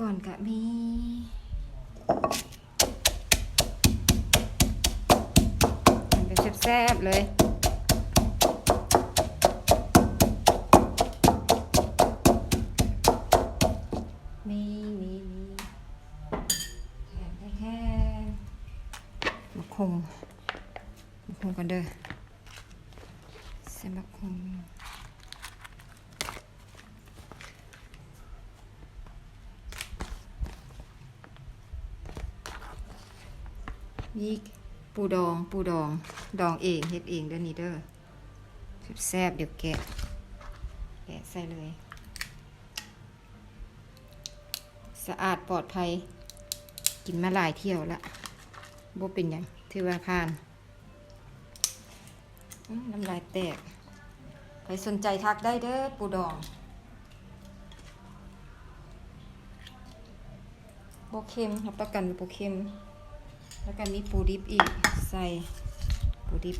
ກ່ອນກະມີ ກິນແບບແຊບໆເລີຍ. ນີ້ ນີ້ ນີ້ ແທນ ແທນ ແທນ ບັກຫຸ່ງ ບັກຫຸ່ງກ່ອນເດີ ໃສ່ບັກຫຸ່ງ. ມີປູດອງ ປູດອງ ດອງເອງ ເຮັດເອງເດີນີ້ເດີ ແຊບໆ. ດຽວແກະ ແກະໃສ່ເລີຍ. ສະອາດປອດໄພ ກິນມາຫຼາຍຖ້ຽວລະ ບໍ່ເປັນຫຍັງ ຖືວ່າຜ່ານ. ອືມ ນ້ຳລາຍແຕກ. ໃຜສົນໃຈທັກໄດ້ເດີ ປູດອງ ບໍ່ເຄັມ ຮັບປະກັນບໍ່ເຄັມ. ແລ້ວກະມີປູດິບອີກ ໃສ່ປູດິບ.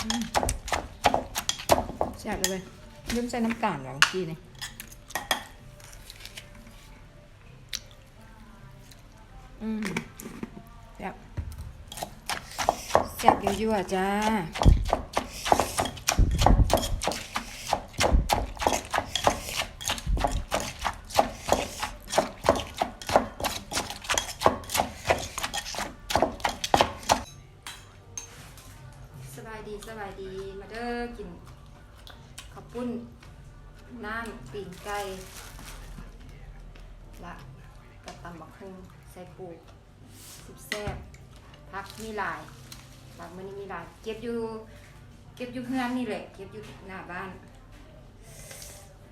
ອືມ ແຊບເລີຍເວີຍ. ລືມໃສ່ນ້ຳຕານຫວາ ເມື່ອກີ້ນີ້. ອືມ ແຊບ ແຊບຍົວໆ ຈ້າ. ສະບາຍດີ ສະບາຍດີ ມາເດີ ກິນເຂົ້າປຸ້ນ ນ້ຳຕີນໄກ່ ລະກະຕຳບັກຫຸ່ງໃສ່ປູ ແຊບໆ. ຜັກມີຫຼາຍ ຜັກມື້ນີ້ມີຫຼາຍ ເກັບຢູ່ ເກັບຢູ່ເຮືອນນີ້ແຫຼະ ເກັບຢູ່ໜ້າບ້ານ.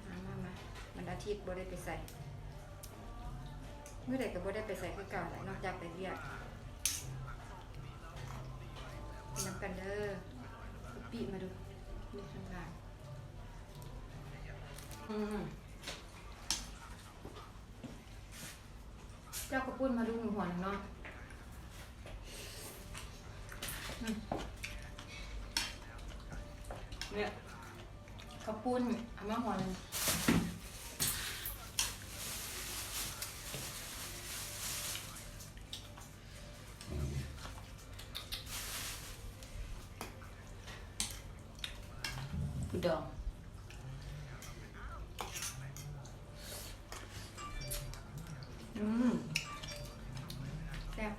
ມາ ມາ ມາ ວັນອາທິດບໍ່ໄດ້ໄປໃສ. ມື້ໃດກໍບໍ່ໄດ້ໄປໃສຄືເກົ່າແຫຼະ ນອກຈາກໄປວຽກ. ກິນນຳກັນເດີ ປີມາດູ ນີ້ຂ້າງໆ. ອືມ ເຈົ້າເຂົ້າປຸ້ນມາດູ ຫົວໜຶ່ງເນາະ. ອືມ ເນຍ ເຂົ້າປຸ້ນເອົາມາຫົວໜຶ່ງ. ປູດອງ ອືມ ແຊບ.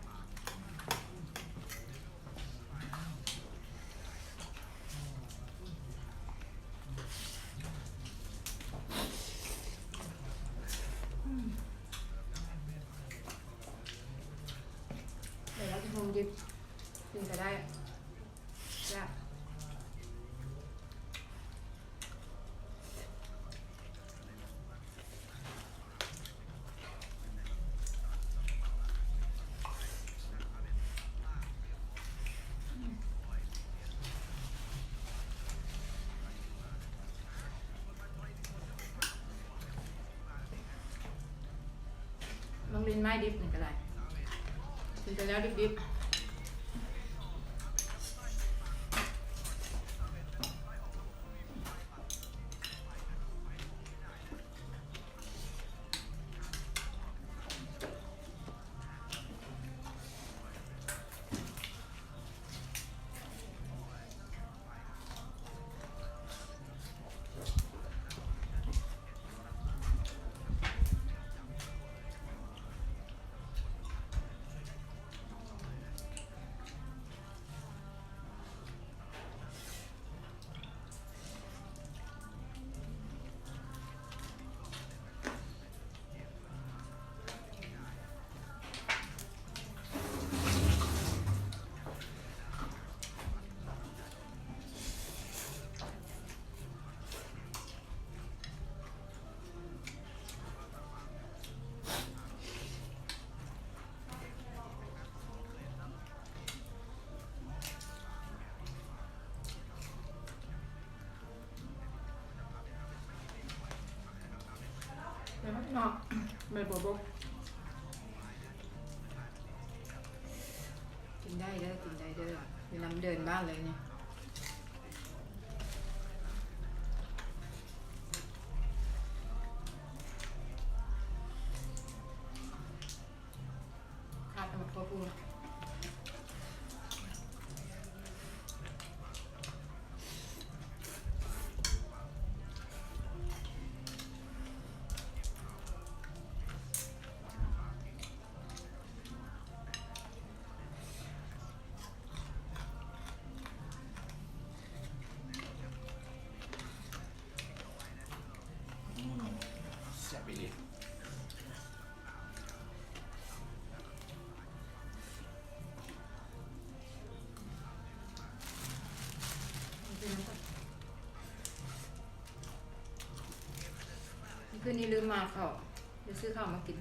ໄດ້ລະ ກິນຫົ່ງດິບ ກິນກະໄດ້ ແຊບ. ລອງຫຼິ້ນໄມ້ດິບນີ້ກໍໄດ້ ກິນແຕ່ແນວດິບໆ. ເນາະ ໃບບົວບົກ ກິນໄດ້ເດີ ກິນໄດ້ເດີ ຢູ່ນຳເດີ່ນບ້ານເລີຍນີ້. ຄືນນີ້ລືມມາເຂົ້າ ໄດ້ຊື້ເຂົ້າມາກິນ.